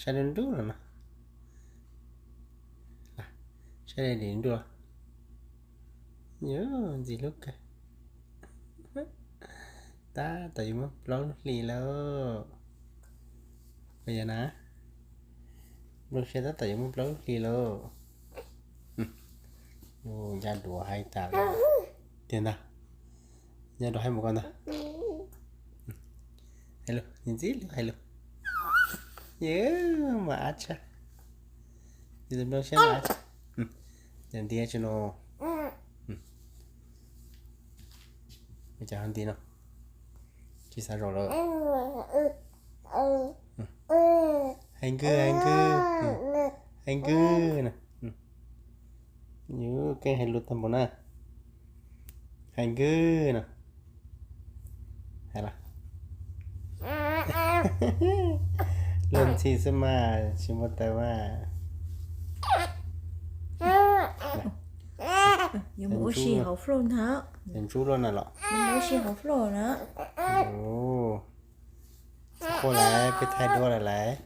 Saib dub dub los no. Saib dub dub los. Yuav ntxim hlub kawg. Tab tom yuav muaj plaub lub hlis lauj. Puas yog na? Nplooj siab tab tom yuav muaj plaub lub hlis lauj. Ncaj duav haib tas li tiag ntag. Ncaj duav haib mus ko ntag. Hais lus, ntxim hlub hais lus. Yawg mas ab tshaj. Yus tus nplooj siab mas ab tshaj. Yog nti tsis no. Ua cas ho nti no? Tsis xav zaum lawm. Hais nkwg, hais nkwg, hais nkwg na. Yus keej hais lus tag npaum na. Hais nkwg no. Hais los. Luag ntxhi xwb mas tsis muaj taw mas. Yuav mus ua si hauv floor ntag. Ntxub luaj na los. Mus ua si hauv floor na. Quaj lawm, peb thaij duab lawm lawm.